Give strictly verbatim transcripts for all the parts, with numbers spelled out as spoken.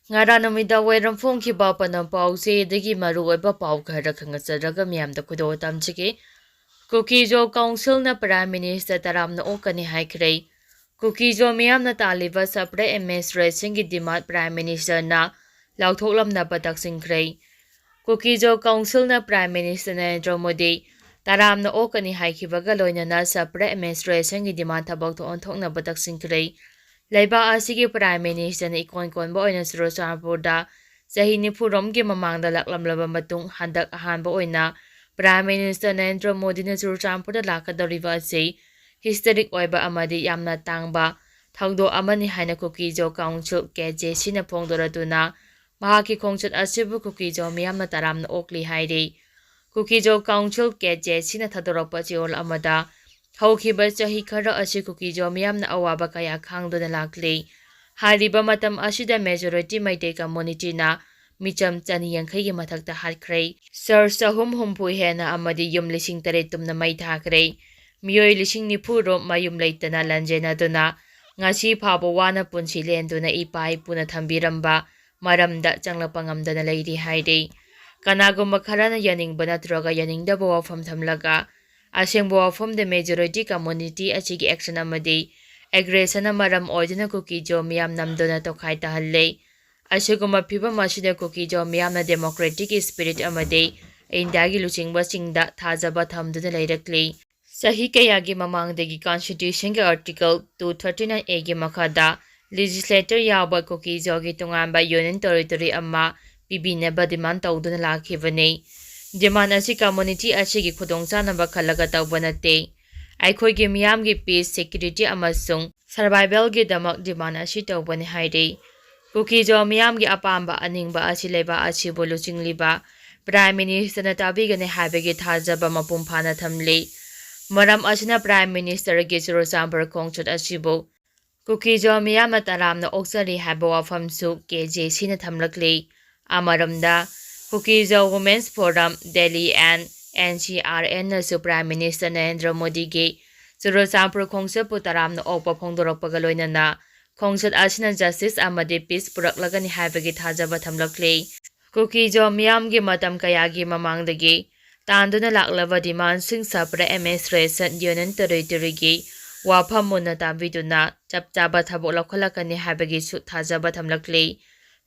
ꯉꯔꯥꯡ ꯅꯨꯃꯤꯗꯥꯡ ꯋꯥꯏꯔꯝ ꯐꯣꯡꯈꯤꯕ ꯑꯄꯟꯕ ꯄꯥꯎꯆꯦꯗꯒꯤ ꯃꯔꯨꯑꯣꯏꯕ ꯄꯥꯎ ꯈꯔ ꯈꯪꯒꯠꯆꯔꯒ ꯃꯤꯌꯥꯝꯗ ꯈꯨꯗꯣꯜ ꯇꯝꯖꯒꯦ꯫ ꯀꯨꯀꯤꯖꯣ ꯀꯥꯎꯟꯁꯤꯜꯅ ꯄ꯭ꯔꯥꯏꯝ ꯃꯤꯅꯤꯁꯇꯔ ꯇꯔꯥꯝꯅ ꯑꯣꯛꯀꯅꯤ ꯍꯥꯏꯈ꯭ꯔꯦ꯫ ꯀꯨꯀꯤꯖꯣ ꯃꯤꯌꯥꯝꯅ ꯇꯥꯜꯂꯤꯕ ꯁꯄꯔꯦꯠ ꯑꯦꯗꯃꯤꯅꯤꯁꯇ꯭ꯔꯦꯁꯟꯒꯤ ꯗꯤꯃꯥꯟ ꯄ꯭ꯔꯥꯏꯝ ꯃꯤꯅꯤꯁꯇꯔꯅ ꯂꯥꯎꯊꯣꯛꯂꯝꯅꯕ ꯇꯛꯁꯤꯟꯈ꯭ꯔꯦ꯫ ꯀꯨꯀꯤꯖꯣ ꯀꯥꯎꯟꯁꯤꯜꯅ ꯄ꯭ꯔꯥꯏꯝ ꯃꯤꯅꯤꯁꯇꯔ ꯅꯔꯦꯟꯗ꯭ꯔ ꯃꯣꯗꯤ ꯇꯔꯥꯝꯅ ꯑꯣꯛꯀꯅꯤ ꯍꯥꯏꯈꯤꯕꯒ ꯂꯣꯏꯅꯅ ꯁꯄꯔꯦꯠ ꯑꯦꯗꯃꯤꯅꯤꯁꯇ꯭ꯔꯦꯁꯟꯒꯤ ꯗꯤꯃꯥꯟ ꯊꯕꯛ ꯊꯣꯛ ꯑꯣꯟꯊꯣꯛꯅꯕ ꯇꯛꯁꯤꯟꯈ꯭ꯔꯦ꯫ ꯂꯩꯕꯥꯛ ꯑꯁꯤꯒꯤ ꯄ꯭ꯔꯥꯏꯝ ꯃꯤꯅꯤꯁꯇꯔꯅ ꯏꯀꯣꯟ ꯀꯣꯟꯕ ꯑꯣꯏꯅ ꯆꯨꯔꯆꯥꯟꯄꯨꯔꯗ ꯆꯍꯤ ꯅꯤꯐꯨꯔꯣꯝꯒꯤ ꯃꯃꯥꯡꯗ ꯂꯥꯛꯂꯝꯂꯕ ꯃꯇꯨꯡ ꯍꯟꯗꯛ ꯑꯍꯥꯟꯕ ꯑꯣꯏꯅ ꯄ꯭ꯔꯥꯏꯝ ꯃꯤꯅꯤꯁꯇꯔ ꯅꯔꯦꯟꯗ꯭ꯔ ꯃꯣꯗꯤꯅ ꯆꯨꯔꯆꯥꯟꯄꯨꯔꯗ ꯂꯥꯛꯀꯗꯧꯔꯤꯕ ꯑꯁꯤ ꯍꯤꯁꯇꯔꯤꯛ ꯑꯣꯏꯕ ꯑꯃꯗꯤ ꯌꯥꯝꯅ ꯇꯥꯡꯕ ꯊꯧꯗꯣꯛ ꯑꯃꯅꯤ ꯍꯥꯏꯅ ꯀꯨꯀꯤꯖꯣ ꯀꯥꯎꯟꯁꯤꯜ, ꯀꯦ ꯖꯦ ꯁꯤꯅ ꯐꯣꯡꯗꯣꯔꯗꯨꯅ ꯃꯍꯥꯛꯀꯤ ꯈꯣꯡꯆꯠ ꯑꯁꯤꯕꯨ ꯀꯨꯀꯤꯖꯣ ꯃꯤꯌꯥꯝꯅ ꯇꯔꯥꯝꯅ ꯑꯣꯛꯂꯤ ꯍꯥꯏꯔꯤ꯫ ꯀꯨꯀꯤꯖꯣ ꯀꯥꯎꯟꯁꯤꯜ, ꯀꯦ ꯖꯦ ꯁꯤꯅ ꯊꯥꯗꯣꯔꯛꯄ ꯆꯦꯔꯣꯜ ꯑꯃꯗ ꯍꯧꯈꯤꯕ ꯆꯍꯤ ꯈꯔ ꯑꯁꯤ ꯀꯨꯀꯤꯖꯣ ꯃꯤꯌꯥꯝꯅ ꯑꯋꯥꯕ ꯀꯌꯥ ꯈꯥꯡꯗꯨꯅ ꯂꯥꯛꯂꯤ꯫ ꯍꯥꯏꯔꯤꯕ ꯃꯇꯝ ꯑꯁꯤꯗ ꯃꯦꯖꯣꯔꯤꯇꯤ ꯃꯩꯇꯩ ꯀꯝꯃꯨꯅꯤꯇꯤꯅ ꯃꯤꯆꯝ ꯆꯅꯤ ꯌꯥꯡꯈꯩꯒꯤ ꯃꯊꯛꯇ ꯍꯥꯠꯈ꯭ꯔꯦ꯫ ꯆꯔꯆ ꯆꯍꯨꯝ ꯍꯨꯝꯐꯨ ꯍꯦꯟꯅ ꯑꯃꯗꯤ ꯌꯨꯝ ꯂꯤꯁꯤꯡ ꯇꯔꯦꯠ ꯇꯨꯝꯅ ꯃꯩ ꯊꯥꯈ꯭ꯔꯦ꯫ ꯃꯤꯑꯣꯏ ꯂꯤꯁꯤꯡ ꯅꯤꯐꯨ ꯔꯣꯝ ꯃꯌꯨꯝ ꯂꯩꯇꯅ ꯂꯟꯖꯦꯟꯅꯗꯨꯅ ꯉꯁꯤ ꯐꯥꯎꯕ ꯋꯥꯅ ꯄꯨꯟꯁꯤ ꯂꯦꯟꯗꯨꯅ ꯏꯄꯥ ꯏꯄꯨꯅ ꯊꯝꯕꯤꯔꯝꯕ ꯃꯔꯝꯗ ꯆꯪꯂꯛꯄ ꯉꯝꯗꯅ ꯂꯩꯔꯤ ꯍꯥꯏꯔꯤ꯫ ꯀꯅꯥꯒꯨꯝꯕ ꯈꯔꯅ ꯌꯥꯅꯤꯡꯕ ꯅꯠꯇ꯭ꯔꯒ ꯌꯥꯅꯤꯡꯗꯕ ꯋꯥꯐꯝ ꯊꯝꯂꯒ ꯑꯁꯦꯡꯕ ꯋꯥꯐꯝꯗ ꯃꯦꯖꯣꯔꯤꯇꯤ ꯀꯝꯃꯨꯅꯤꯇꯤ ꯑꯁꯤꯒꯤ ꯑꯦꯛꯁꯟ ꯑꯃꯗꯤ ꯑꯦꯒ꯭ꯔꯦꯁꯟꯅ ꯃꯔꯝ ꯑꯣꯏꯗꯨꯅ ꯀꯨꯀꯤꯖꯣ ꯃꯤꯌꯥꯝ ꯅꯝꯗꯨꯅ ꯇꯣꯈꯥꯏ ꯇꯥꯍꯜꯂꯦ꯫ ꯑꯁꯤꯒꯨꯝꯕ ꯐꯤꯕꯝ ꯑꯁꯤꯗ ꯀꯨꯀꯤꯖꯣ ꯃꯤꯌꯥꯝꯅ ꯗꯦꯃꯣꯀ꯭ꯔꯦꯇꯤꯛ ꯁ꯭ꯄꯤꯔꯤꯠ ꯑꯃꯗꯤ ꯏꯟꯗꯤꯌꯥꯒꯤ ꯂꯨꯆꯤꯡꯕꯁꯤꯡꯗ ꯊꯥꯖꯕ ꯊꯝꯗꯨꯅ ꯂꯩꯔꯛꯂꯤ꯫ ꯆꯍꯤ ꯀꯌꯥꯒꯤ ꯃꯃꯥꯡꯗꯒꯤ ꯀꯟꯁꯇꯤꯇ꯭ꯌꯨꯁꯟꯒꯤ ꯑꯥꯔꯇꯤꯀꯜ ꯇꯨ ꯊꯥꯔꯇꯤ ꯅꯥꯏꯟ ꯑꯦꯒꯤ ꯃꯈꯥꯗ ꯂꯦꯖꯤꯁꯂꯦꯇꯔ ꯌꯥꯎꯕ ꯀꯨꯀꯤꯖꯣꯒꯤ ꯇꯣꯉꯥꯟꯕ ꯌꯨꯅꯤꯌꯟ ꯇꯦꯔꯤꯇꯣꯔꯤ ꯑꯃ ꯄꯤꯕꯤꯅꯕ ꯗꯤꯃꯥꯟ ꯇꯧꯗꯨꯅ ꯂꯥꯛꯈꯤꯕꯅꯤ꯫ ꯗꯤꯃꯥꯟ ꯑꯁꯤ ꯀꯝꯃꯨꯅꯤꯇꯤ ꯑꯁꯤꯒꯤ ꯈꯨꯗꯣꯡꯆꯥꯅꯕ ꯈꯜꯂꯒ ꯇꯧꯕ ꯅꯠꯇꯦ꯫ ꯑꯩꯈꯣꯏꯒꯤ ꯃꯤꯌꯥꯝꯒꯤ ꯄꯤꯁ, ꯁꯦꯀ꯭ꯌꯨꯔꯤꯇꯤ ꯑꯃꯁꯨꯡ ꯁꯔꯚꯥꯏꯚꯦꯜꯒꯤꯗꯃꯛ ꯗꯤꯃꯥꯟ ꯑꯁꯤ ꯇꯧꯕꯅꯤ ꯍꯥꯏꯔꯤ꯫ ꯀꯨꯀꯤꯖꯣ ꯃꯤꯌꯥꯝꯒꯤ ꯑꯄꯥꯝꯕ ꯑꯅꯤꯡꯕ ꯑꯁꯤ ꯂꯩꯕꯥꯛ ꯑꯁꯤꯕꯨ ꯂꯨꯆꯤꯡꯂꯤꯕ ꯄ꯭ꯔꯥꯏꯝ ꯃꯤꯅꯤꯁꯇꯔꯅ ꯇꯥꯕꯤꯒꯅꯤ ꯍꯥꯏꯕꯒꯤ ꯊꯥꯖꯕ ꯃꯄꯨꯡ ꯐꯥꯅ ꯊꯝꯂꯤ꯫ ꯃꯔꯝ ꯑꯁꯤꯅ ꯄ꯭ꯔꯥꯏꯝ ꯃꯤꯅꯤꯁꯇꯔꯒꯤ ꯆꯨꯔꯆꯥꯟꯄꯨꯔ ꯈꯣꯡꯆꯠ ꯑꯁꯤꯕꯨ ꯀꯨꯀꯤꯖꯣ ꯃꯤꯌꯥꯝꯅ ꯇꯔꯥꯝꯅ ꯑꯣꯛꯆꯔꯤ ꯍꯥꯏꯕ ꯋꯥꯐꯝꯁꯨ ꯀꯦ ꯖꯦ ꯁꯤꯅ ꯊꯝꯂꯛꯂꯤ꯫ ꯑꯃꯔꯣꯝꯗ, Kuki Zo women's forum Delhi and N C R ꯑꯦꯟꯅꯁꯨ ꯄ꯭ꯔꯥꯏꯝ ꯃꯤꯅꯤꯁꯇꯔ ꯅꯔꯦꯟꯗ꯭ꯔ ꯃꯣꯗꯤꯒꯤ ꯆꯨꯔꯆꯥꯟꯄꯨꯔ ꯈꯣꯡꯆꯠꯄꯨ ꯇꯔꯥꯝꯅ ꯑꯣꯛꯄ ꯐꯣꯡꯗꯣꯔꯛꯄꯒ ꯂꯣꯏꯅꯅ ꯈꯣꯡꯆꯠ ꯑꯁꯤꯅ justice ꯑꯃꯗꯤ peace ꯄꯨꯔꯛꯂꯒꯅꯤ ꯍꯥꯏꯕꯒꯤ ꯊꯥꯖꯕ ꯊꯝꯂꯛꯂꯤ꯫ ꯀꯨꯀꯤꯖꯣ ꯃꯤꯌꯥꯝꯒꯤ ꯃꯇꯝ ꯀꯌꯥꯒꯤ ꯃꯃꯥꯡꯗꯒꯤ ꯇꯥꯟꯗꯨꯅ ꯂꯥꯛꯂꯕ demandꯁꯤꯡ separate administration union territoryꯒꯤ ꯋꯥꯐꯝ ꯃꯨꯟꯅ ꯇꯥꯕꯤꯗꯨꯅ ꯆꯞ ꯆꯥꯕ ꯊꯕꯛ ꯂꯧꯈꯠꯂꯛꯀꯅꯤ ꯍꯥꯏꯕꯒꯤꯁꯨ ꯊꯥꯖꯕ ꯊꯝꯂꯛꯂꯤ꯫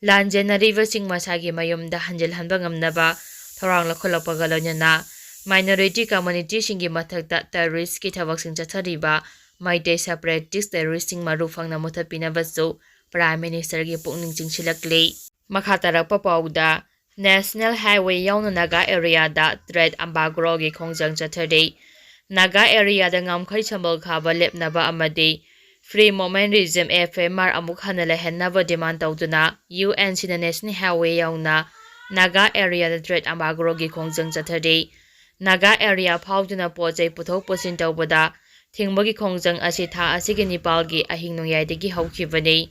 ꯂꯥꯟꯖꯦꯟꯅꯔꯤꯕꯁꯤꯡ ꯃꯁꯥꯒꯤ ꯃꯌꯨꯝꯗ ꯍꯟꯖꯤꯜꯍꯟꯕ ꯉꯝꯅꯕ ꯊꯧꯔꯥꯡ ꯂꯧꯈꯠꯂꯛꯄꯒ ꯂꯣꯏꯅꯅ minority communityꯁꯤꯡꯒꯤ ꯃꯊꯛꯇ terroristꯀꯤ ꯊꯕꯛꯁꯤꯡ ꯆꯠꯊꯔꯤꯕ ꯃꯩꯇꯩ separatist terroristꯁꯤꯡ ꯃꯔꯨ ꯐꯪꯅ ꯃꯨꯊꯠꯄꯤꯅꯕꯁꯨ Prime Ministerꯒꯤ ꯄꯨꯛꯅꯤꯡ ꯆꯤꯡꯁꯤꯜꯂꯛꯂꯤ꯫ ꯃꯈꯥ ꯇꯥꯔꯛꯄ ꯄꯥꯎꯗ, National Highway ꯌꯥꯎꯅ ꯅꯥꯒꯥ areaꯗ trade embargoꯒꯤ ꯈꯣꯡꯖꯪ ꯆꯠꯊꯔꯤ꯫ ꯅꯥꯒꯥ areaꯗ ꯉꯝꯈꯩ ꯁꯝꯕꯜ ꯈꯥꯕ ꯂꯦꯞꯅꯕ ꯑꯃꯗꯤ Free Movement Regime, FMR, ꯑꯃꯨꯛ ꯍꯟꯅ ꯂꯩꯍꯟꯅꯕ demand ꯇꯧꯗꯨꯅ UNCꯅ National Highway ꯌꯥꯎꯅ ꯅꯥꯒꯥ areaꯗ trade embargoꯒꯤ ꯈꯣꯡꯖꯪ ꯆꯠꯊꯔꯤ꯫ ꯅꯥꯒꯥ area ꯐꯥꯎꯗꯨꯅ ꯄꯣꯠ ꯆꯩ ꯄꯨꯊꯣꯛ ꯄꯨꯁꯤꯟ ꯇꯧꯕꯗ ꯊꯤꯡꯕꯒꯤ ꯈꯣꯡꯖꯪ ꯑꯁꯤ ꯊꯥ ꯑꯁꯤꯒꯤ ꯅꯤꯄꯥꯜꯒꯤ ꯑꯍꯤꯡ ꯅꯣꯡꯌꯥꯏꯗꯒꯤ ꯍꯧꯈꯤꯕꯅꯤ꯫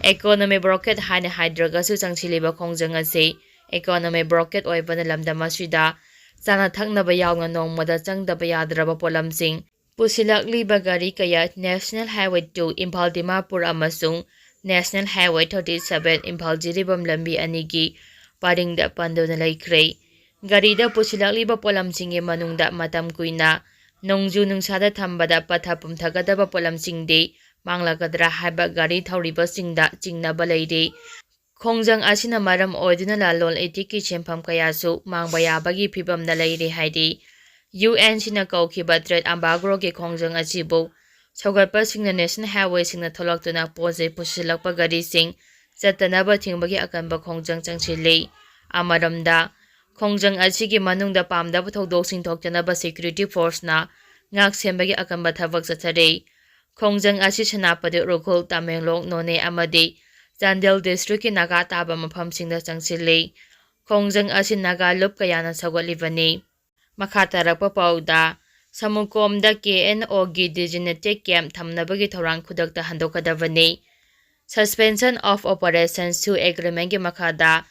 Economy blockade ꯍꯥꯏꯅ ꯍꯥꯏꯗ꯭ꯔꯒꯁꯨ, ꯆꯪꯁꯤꯜꯂꯤꯕ ꯈꯣꯡꯖꯪ ꯑꯁꯤ economy blockade ꯑꯣꯏꯕꯅ ꯂꯝꯗꯝ ꯑꯁꯤꯗ ꯆꯥꯅ ꯊꯛꯅꯕ ꯌꯥꯎꯅ ꯅꯣꯡꯃꯗ ꯆꯪꯗꯕ ꯌꯥꯗ꯭ꯔꯕ ꯄꯣꯠꯂꯝꯁꯤꯡ ꯄꯨꯁꯤꯜꯂꯛꯂꯤꯕ ꯒꯥꯔꯤ ꯀꯌꯥ National Highway two Imphal Dimapur ꯑꯃꯁꯨꯡ National Highway thirty seven Imphal Jiribam ꯂꯝꯕꯤ ꯑꯅꯤꯒꯤ ꯄꯔꯤꯡꯗ ꯄꯟꯗꯨꯅ ꯂꯩꯈ꯭ꯔꯦ꯫ ꯒꯥꯔꯤꯗ ꯄꯨꯁꯤꯜꯂꯛꯂꯤꯕ ꯄꯣꯠꯂꯝꯁꯤꯡꯒꯤ ꯃꯅꯨꯡꯗ ꯃꯇꯝ ꯀꯨꯏꯅ ꯅꯣꯡꯖꯨ ꯅꯨꯡꯁꯥꯗ ꯊꯝꯕꯗ ꯄꯠꯊ ꯄꯨꯝꯊꯒꯗꯕ ꯄꯣꯠꯂꯝꯁꯤꯡꯗꯤ ꯃꯥꯡꯂꯛꯀꯗ꯭ꯔꯥ ꯍꯥꯏꯕ ꯒꯥꯔꯤ ꯊꯧꯔꯤꯕꯁꯤꯡꯗ ꯆꯤꯡꯅꯕ ꯂꯩꯔꯤ꯫ ꯈꯣꯡꯖꯪ ꯑꯁꯤꯅ ꯃꯔꯝ ꯑꯣꯏꯗꯨꯅ ꯂꯂꯣꯟ ꯏꯇꯤꯛꯀꯤ ꯁꯦꯟꯐꯝ ꯀꯌꯥꯁꯨ ꯃꯥꯡꯕ ꯌꯥꯕꯒꯤ ꯐꯤꯚꯝꯗ ꯂꯩꯔꯦ ꯍꯥꯏꯔꯤ꯫ UNCꯅ ꯀꯧꯈꯤꯕ trade embargoꯒꯤ ꯈꯣꯡꯖꯪ ꯑꯁꯤꯕꯨ ꯁꯧꯒꯠꯄꯁꯤꯡꯅ National Highwayꯁꯤꯡꯅ ꯊꯣꯛꯂꯛꯇꯨꯅ ꯄꯣꯠ ꯆꯩ ꯄꯨꯁꯤꯜꯂꯛꯄ ꯒꯥꯔꯤꯁꯤꯡ ꯆꯠꯇꯅꯕ ꯊꯤꯡꯕꯒꯤ ꯑꯀꯟꯕ ꯈꯣꯡꯖꯪ ꯆꯪꯁꯤꯜꯂꯤ꯫ ꯑꯃꯔꯣꯝꯗ, ꯈꯣꯡꯖꯪ ꯑꯁꯤꯒꯤ ꯃꯅꯨꯡꯗ ꯄꯥꯝꯗꯕ ꯊꯧꯗꯣꯛꯁꯤꯡ ꯊꯣꯛꯇꯅꯕ security forceꯅ ꯉꯥꯛ ꯁꯦꯟꯕꯒꯤ ꯑꯀꯟꯕ ꯊꯕꯛ ꯆꯠꯊꯔꯤ꯫ ꯈꯣꯡꯖꯪ ꯑꯁꯤ ꯁꯦꯅꯥꯄꯇꯤ, ꯎꯈ꯭ꯔꯨꯜ, ꯇꯃꯦꯡꯂꯣꯡ, ꯅꯣꯅꯦ ꯑꯃꯗꯤ ꯆꯥꯟꯗꯦꯜ districtꯀꯤ ꯅꯥꯒꯥ ꯇꯥꯕ ꯃꯐꯝꯁꯤꯡꯗ ꯆꯪꯁꯤꯜꯂꯤ꯫ ꯈꯣꯡꯖꯪ ꯑꯁꯤ ꯅꯥꯒꯥ ꯂꯨꯞ ꯀꯌꯥꯅ ꯁꯧꯒꯠꯂꯤꯕꯅꯤ꯫ ꯃꯈꯥ ꯇꯥꯔꯛꯄ ꯄꯥꯎꯗ, ꯁꯃꯨꯀꯣꯝꯗ KNOꯒꯤ designated camp ꯊꯝꯅꯕꯒꯤ ꯊꯧꯔꯥꯡ ꯈꯨꯗꯛꯇ ꯍꯟꯗꯣꯛꯀꯗꯕꯅꯤ꯫ Suspension of Operation ꯁꯨ agreementꯀꯤ ꯃꯈꯥꯗ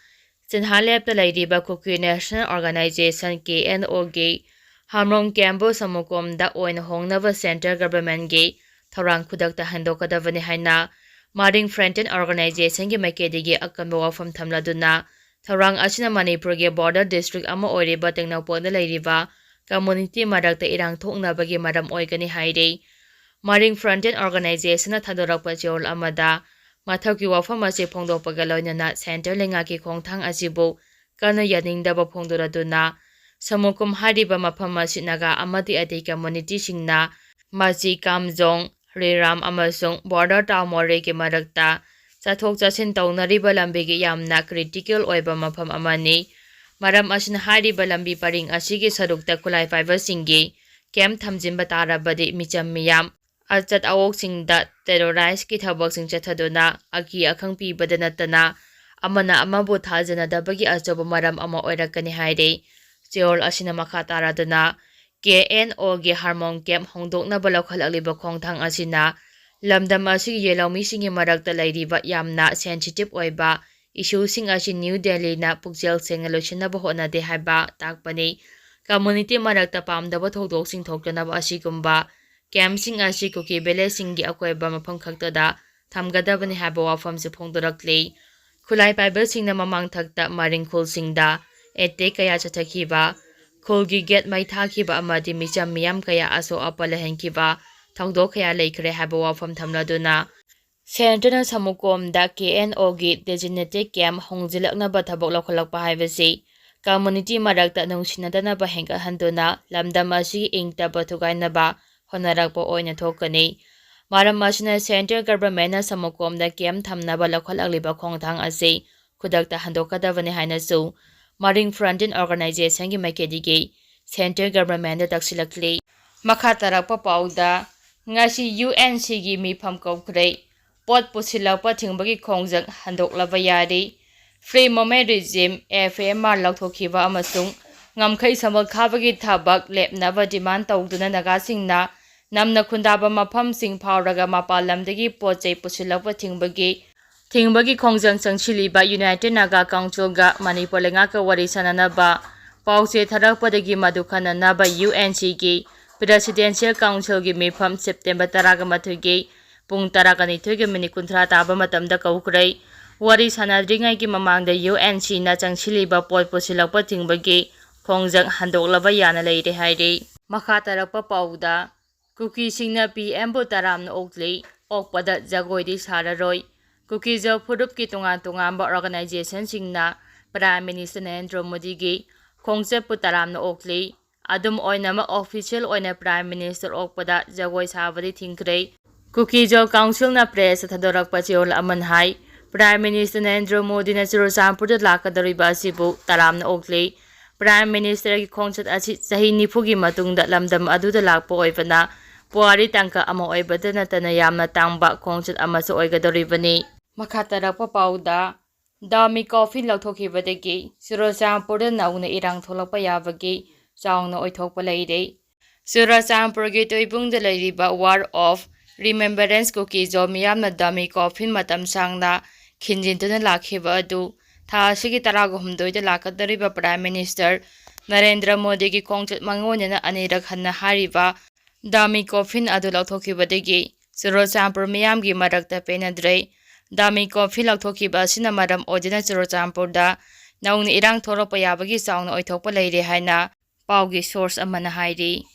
ꯆꯤꯟꯍꯥ ꯂꯦꯞꯇ ꯂꯩꯔꯤꯕ ꯀꯨꯀꯤ National Organisation, KNOꯒꯤ ꯍꯥꯝꯔꯣꯡ campꯕꯨ ꯁꯃꯨꯀꯣꯝꯗ ꯑꯣꯏꯅ ꯍꯣꯡꯅꯕ central governmentꯀꯤ ꯊꯧꯔꯥꯡ ꯈꯨꯗꯛꯇ ꯍꯟꯗꯣꯛꯀꯗꯕꯅꯤ ꯍꯥꯏꯅ ꯃꯔꯤꯡ Frontier Organization ꯒꯤ ꯃꯥꯏꯀꯩꯗꯒꯤ ꯑꯀꯟꯕ ꯋꯥꯐꯝ ꯊꯝꯂꯗꯨꯅ, ꯊꯧꯔꯥꯡ ꯑꯁꯤꯅ ꯃꯅꯤꯄꯨꯔꯒꯤ border district ꯑꯃ ꯑꯣꯏꯔꯤꯕ ꯇꯦꯡꯅꯧꯄꯜꯗ ꯂꯩꯔꯤꯕ community ꯃꯔꯛꯇ ꯏꯔꯥꯡ ꯊꯣꯛꯅꯕꯒꯤ ꯃꯔꯝ ꯑꯣꯏꯒꯅꯤ ꯍꯥꯏꯔꯤ꯫ ꯃꯔꯤꯡ Frontier Organization ꯅ ꯊꯥꯗꯣꯔꯛꯄ ꯆꯦꯔꯣꯜ ꯑꯃꯗ, ꯃꯊꯛꯀꯤ ꯋꯥꯐꯝ ꯑꯁꯤ ꯐꯣꯡꯗꯣꯛꯄꯒ ꯂꯣꯏꯅꯅ centre ꯂꯩꯉꯥꯛꯀꯤ ꯈꯣꯡꯊꯥꯡ ꯑꯁꯤꯕꯨ ꯀꯟꯅ ꯌꯥꯅꯤꯡꯗꯕ ꯐꯣꯡꯗꯣꯔꯗꯨꯅ, ꯁꯃꯨꯀꯨꯝ ꯍꯥꯏꯔꯤꯕ ꯃꯐꯝ ꯑꯁꯤ ꯅꯥꯒꯥ ꯑꯃꯗꯤ ꯑꯇꯩ community ꯁꯤꯡꯅ ꯃꯁꯤ ꯀꯥꯝꯖꯣꯡ, ꯔꯤꯔꯥꯝ ꯑꯃꯁꯨꯡ border town ꯃꯣꯔꯦꯒꯤ ꯃꯔꯛꯇ ꯆꯠꯊꯣꯛ ꯆꯠꯁꯤꯟ ꯇꯧꯅꯔꯤꯕ ꯂꯝꯕꯤꯒꯤ ꯌꯥꯝꯅ critical ꯑꯣꯏꯕ ꯃꯐꯝ ꯑꯃꯅꯤ꯫ ꯃꯔꯝ ꯑꯁꯤꯅ ꯍꯥꯏꯔꯤꯕ ꯂꯝꯕꯤ ꯄꯔꯤꯡ ꯑꯁꯤꯒꯤ ꯁꯔꯨꯛꯇ ꯈꯨꯠꯂꯥꯏ ꯄꯥꯏꯕꯁꯤꯡꯒꯤ camp ꯊꯝꯖꯤꯟꯕ ꯇꯥꯔꯕꯗꯤ ꯃꯤꯆꯝ ꯃꯤꯌꯥꯝ, ꯑꯆꯠ ꯑꯋꯣꯛꯁꯤꯡꯗ terrorist ꯀꯤ ꯊꯕꯛꯁꯤꯡ ꯆꯠꯊꯗꯨꯅ ꯑꯀꯤ ꯑꯈꯪ ꯄꯤꯕꯗ ꯅꯠꯇꯅ ꯑꯃꯅ ꯑꯃꯕꯨ ꯊꯥꯖꯅꯗꯕꯒꯤ ꯑꯆꯧꯕ ꯃꯔꯝ ꯑꯃ ꯑꯣꯏꯔꯛꯀꯅꯤ ꯍꯥꯏꯔꯤ꯫ ꯆꯦꯔꯣꯜ ꯑꯁꯤꯅ ꯃꯈꯥ ꯇꯥꯔꯗꯨꯅ, K N O ꯒꯤ ꯍꯥꯔꯃꯣꯡ camp ꯍꯣꯡꯗꯣꯛꯅꯕ ꯂꯧꯈꯠꯂꯛꯂꯤꯕ ꯈꯣꯡꯊꯥꯡ ꯑꯁꯤꯅ ꯂꯝꯗꯝ ꯑꯁꯤꯒꯤ ꯌꯦꯜꯍꯧꯃꯤꯁꯤꯡꯒꯤ ꯃꯔꯛꯇ ꯂꯩꯔꯤꯕ ꯌꯥꯝꯅ sensitive ꯑꯣꯏꯕ issue ꯁꯤꯡ ꯑꯁꯤ ꯅ꯭ꯌꯨ ꯗꯦꯜꯂꯤꯅ ꯄꯨꯛꯆꯦꯜ ꯁꯦꯡꯅ ꯂꯣꯏꯁꯤꯟꯅꯕ ꯍꯣꯠꯅꯗꯦ ꯍꯥꯏꯕ ꯇꯥꯛꯄꯅꯤ꯫ Community ꯃꯔꯛꯇ ꯄꯥꯝꯗꯕ ꯊꯧꯗꯣꯛꯁꯤꯡ ꯊꯣꯛꯇꯅꯕ ꯑꯁꯤꯒꯨꯝꯕ camp ꯁꯤꯡ ꯑꯁꯤ ꯀꯨꯀꯤ village ꯁꯤꯡꯒꯤ ꯑꯀꯣꯏꯕ ꯃꯐꯝ ꯈꯛꯇꯗ ꯊꯝꯒꯗꯕꯅꯤ ꯍꯥꯏꯕ ꯋꯥꯐꯝꯁꯨ ꯐꯣꯡꯗꯣꯔꯛꯂꯤ꯫ ꯈꯨꯠꯂꯥꯏ ꯄꯥꯏꯕꯁꯤꯡꯅ ꯃꯃꯥꯡ ꯊꯛꯇ ꯃꯔꯤꯡ ꯈꯨꯜꯁꯤꯡꯗ attack ꯀꯌꯥ ꯆꯠꯊꯈꯤꯕ, ꯈꯨꯜꯒꯤ gate ꯃꯩ ꯊꯥꯈꯤꯕ ꯑꯃꯗꯤ ꯃꯤꯆꯝ ꯃꯤꯌꯥꯝ ꯀꯌꯥ ꯑꯁꯣꯛ ꯑꯄꯟ ꯂꯩꯍꯟꯈꯤꯕ ꯊꯧꯗꯣꯛ ꯀꯌꯥ ꯂꯩꯈ꯭ꯔꯦ ꯍꯥꯏꯕ ꯋꯥꯐꯝ ꯊꯝꯂꯗꯨꯅ, centre ꯅ ꯁꯃꯨꯀꯣꯝꯗ K N O ꯒꯤ designated camp ꯍꯣꯡꯖꯤꯜꯂꯛꯅꯕ ꯊꯕꯛ ꯂꯧꯈꯠꯂꯛꯄ ꯍꯥꯏꯕꯁꯤ community ꯃꯔꯛꯇ ꯅꯨꯡꯁꯤꯅꯗꯅꯕ ꯍꯦꯟꯒꯠꯍꯟꯗꯨꯅ ꯂꯝꯗꯝ ꯑꯁꯤꯒꯤ ꯏꯪꯇꯞꯄ ꯊꯨꯒꯥꯏꯅꯕ ꯍꯣꯠꯅꯔꯛꯄ ꯑꯣꯏꯅ ꯊꯣꯛꯀꯅꯤ꯫ ꯃꯔꯝ ꯑꯁꯤꯅ centre government ꯅ ꯁꯃꯨꯀꯣꯝꯗ camp ꯊꯝꯅꯕ ꯂꯧꯈꯠꯂꯛꯂꯤꯕ ꯈꯣꯡꯊꯥꯡ ꯑꯁꯤ ꯈꯨꯗꯛꯇ ꯍꯟꯗꯣꯛꯀꯗꯕꯅꯤ ꯍꯥꯏꯅꯁꯨ ꯃꯔꯤꯡ Frontier Organization ꯒꯤ ꯃꯥꯏꯀꯩꯗꯒꯤ centre government ꯇ ꯇꯛꯁꯤꯜꯂꯛꯂꯤ꯫ ꯃꯈꯥ ꯇꯥꯔꯛꯄ ꯄꯥꯎꯗ, ꯉꯁꯤ U N C ꯒꯤ ꯃꯤꯐꯝ ꯀꯧꯈ꯭ꯔꯦ꯫ ꯄꯣꯠ ꯄꯨꯁꯤꯜꯂꯛꯄ ꯊꯤꯡꯕꯒꯤ ꯈꯣꯡꯖꯪ ꯍꯟꯗꯣꯛꯂꯕ ꯌꯥꯔꯤ꯫ Free Movement Regime, F M R, ꯂꯧꯊꯣꯛꯈꯤꯕ ꯑꯃꯁꯨꯡ ꯉꯝꯈꯩ ꯁꯝꯕꯜ ꯈꯥꯕꯒꯤ ꯊꯕꯛ ꯂꯦꯞꯅꯕ demand ꯇꯧꯗꯨꯅ ꯅꯥꯒꯥꯁꯤꯡꯅ ꯅꯝꯅ ꯈꯨꯟꯗꯥꯕ ꯃꯐꯝꯁꯤꯡ ꯐꯥꯎꯔꯒ ꯃꯄꯥꯟ ꯂꯝꯗꯒꯤ ꯄꯣꯠ ꯆꯩ ꯄꯨꯁꯤꯜꯂꯛꯄ ꯊꯤꯡꯕꯒꯤ, ꯊꯤꯡꯕꯒꯤ ꯈꯣꯡꯖꯪ ꯆꯪꯁꯤꯜꯂꯤꯕ United Naga Council ꯒ ꯃꯅꯤꯄꯨꯔ ꯂꯩꯉꯥꯛꯀ ꯋꯥꯔꯤ ꯁꯥꯅꯅꯕ ꯄꯥꯎꯆꯦ ꯊꯥꯔꯛꯄꯗꯒꯤ ꯃꯗꯨ ꯈꯟꯅꯅꯕ U N C ꯒꯤ Presidential Council ꯒꯤ ꯃꯤꯐꯝ September ꯇꯔꯥꯒ ꯃꯥꯊꯣꯏꯒꯤ ꯄꯨꯡ ꯇꯔꯥꯒ ꯅꯤꯊꯣꯏꯒ ꯃꯤꯅꯤꯠ ꯀꯨꯟꯊ꯭ꯔꯥ ꯇꯥꯕ ꯃꯇꯝꯗ ꯀꯧꯈ꯭ꯔꯦ꯫ ꯋꯥꯔꯤ ꯁꯥꯟꯅꯗ꯭ꯔꯤꯉꯩꯒꯤ ꯃꯃꯥꯡꯗ ꯌꯨ ꯑꯦꯟ ꯁꯤꯅ ꯆꯪꯁꯤꯜꯂꯤꯕ ꯄꯣꯠ ꯄꯨꯁꯤꯜꯂꯛꯄ ꯊꯤꯡꯕꯒꯤ ꯈꯣꯡꯖꯪ ꯍꯟꯗꯣꯛꯂꯕ ꯌꯥꯅ ꯂꯩꯔꯦ ꯍꯥꯏꯔꯤ꯫ ꯃꯈꯥ ꯇꯥꯔꯛꯄ ꯄꯥꯎꯗ, ꯀꯨꯀꯤꯁꯤꯡꯅ ꯄꯤ ꯑꯦꯝꯕꯨ ꯇꯔꯥꯝꯅ ꯑꯣꯛꯂꯤ, ꯑꯣꯛꯄꯗ ꯖꯒꯣꯏꯗꯤ ꯁꯥꯔꯔꯣꯏ꯫ ꯀꯨꯀꯤꯖ ꯐꯨꯔꯨꯞꯀꯤ ꯇꯣꯉꯥꯟ ꯇꯣꯉꯥꯟꯕ ꯑꯣꯔꯒꯅꯥꯏꯖꯦꯁꯟꯁꯤꯡꯅ ꯄ꯭ꯔꯥꯏꯝ ꯃꯤꯅꯤꯁꯇꯔ ꯅꯔꯦꯟꯗ꯭ꯔ ꯃꯣꯗꯤꯒꯤ ꯈꯣꯡꯆꯠꯄꯨ ꯇꯔꯥꯝꯅ ꯑꯣꯛꯂꯤ꯫ ꯑꯗꯨꯝ ꯑꯣꯏꯅꯃꯛ, ꯑꯣꯐꯤꯁꯤꯌꯦꯜ ꯑꯣꯏꯅ ꯄ꯭ꯔꯥꯏꯝ ꯃꯤꯅꯤꯁꯇꯔ ꯑꯣꯛꯄꯗ ꯖꯒꯣꯏ ꯁꯥꯕꯗꯤ ꯊꯤꯡꯈ꯭ꯔꯦ꯫ ꯀꯨꯀꯤꯖ ꯀꯥꯎꯟꯁꯤꯜꯅ ꯄ꯭ꯔꯦꯁꯇ ꯊꯥꯗꯣꯔꯛꯄ ꯆꯦꯔꯣꯜ ꯑꯃꯅ ꯍꯥꯏ, ꯄ꯭ꯔꯥꯏꯝ ꯃꯤꯅꯤꯁꯇꯔ ꯅꯔꯦꯟꯗ꯭ꯔ ꯃꯣꯗꯤꯅ ꯆꯨꯔꯆꯥꯟꯄꯨꯔꯗ ꯂꯥꯛꯀꯗꯧꯔꯤꯕ ꯑꯁꯤꯕꯨ ꯇꯔꯥꯝꯅ ꯑꯣꯛꯂꯤ꯫ ꯄ꯭ꯔꯥꯏꯝ ꯃꯤꯅꯤꯁꯇꯔꯒꯤ ꯈꯣꯡꯆꯠ ꯑꯁꯤ ꯆꯍꯤ ꯅꯤꯐꯨꯒꯤ ꯃꯇꯨꯡꯗ ꯂꯝꯗꯝ ꯑꯗꯨꯗ ꯂꯥꯛꯄ ꯑꯣꯏꯕꯅ, ꯄꯨꯋꯥꯔꯤ ꯇꯥꯡꯀꯛ ꯑꯃ ꯑꯣꯏꯕꯗ ꯅꯠꯇꯅ ꯌꯥꯝꯅ ꯇꯥꯡꯕ ꯈꯣꯡꯆꯠ ꯑꯃꯁꯨ ꯑꯣꯏꯒꯗꯧꯔꯤꯕꯅꯤ꯫ ꯃꯈꯥ ꯇꯥꯔꯛꯄ ꯄꯥꯎꯗ, ꯗꯥꯃꯤ ꯀꯣꯐꯤꯟ ꯂꯧꯊꯣꯛꯈꯤꯕꯗꯒꯤ ꯆꯨꯔꯆꯥꯟꯄꯨꯔꯗ ꯅꯧꯅ ꯏꯔꯥꯡ ꯊꯣꯛꯂꯛꯄ ꯌꯥꯕꯒꯤ ꯆꯥꯎꯅ ꯑꯣꯏꯊꯣꯛꯄ ꯂꯩꯔꯦ꯫ ꯆꯨꯔꯆꯥꯟꯄꯨꯔꯒꯤ ꯇꯣꯏꯕꯨꯡꯗ ꯂꯩꯔꯤꯕ War of Remembrance ꯀꯨꯀꯤꯖ ꯃꯤꯌꯥꯝꯅ ꯗꯥꯃꯤ ꯀꯣꯐꯤꯟ ꯃꯇꯝ ꯁꯥꯡꯅ ꯈꯤꯟꯖꯤꯟꯗꯨꯅ ꯂꯥꯛꯈꯤꯕ ꯑꯗꯨ ꯊꯥ ꯑꯁꯤꯒꯤ ꯇꯔꯥꯒ ꯍꯨꯝꯗꯣꯏꯗ ꯂꯥꯛꯀꯗꯧꯔꯤꯕ ꯄ꯭ꯔꯥꯏꯝ ꯃꯤꯅꯤꯁꯇꯔ ꯅꯔꯦꯟꯗ꯭ꯔ ꯃꯣꯗꯤꯒꯤ ꯈꯣꯡꯆꯠ ꯃꯥꯡꯑꯣꯏꯅꯅ ꯑꯅꯤꯔꯛ ꯍꯟꯅ ꯍꯥꯏꯔꯤꯕ ꯗꯥꯃꯤ ꯀꯣꯐꯤꯟ ꯑꯗꯨ ꯂꯧꯊꯣꯛꯈꯤꯕꯗꯒꯤ ꯆꯨꯔꯆꯥꯟꯄꯨꯔ ꯃꯤꯌꯥꯝꯒꯤ ꯃꯔꯛꯇ ꯄꯦꯟꯅꯗ꯭ꯔꯦ꯫ ꯗꯥꯃꯤ ꯀꯣꯐꯤꯟ ꯂꯧꯊꯣꯛꯈꯤꯕ ꯑꯁꯤꯅ ꯃꯔꯝ ꯑꯣꯏꯗꯨꯅ ꯆꯨꯔꯆꯥꯟꯄꯨꯔꯗ ꯅꯧꯅ ꯏꯔꯥꯡ ꯊꯣꯛꯂꯛꯄ ꯌꯥꯕꯒꯤ ꯆꯥꯎꯅ ꯑꯣꯏꯊꯣꯛꯄ ꯂꯩꯔꯦ ꯍꯥꯏꯅ ꯄꯥꯎꯒꯤ ꯁꯣꯔꯁ ꯑꯃꯅ ꯍꯥꯏꯔꯤ꯫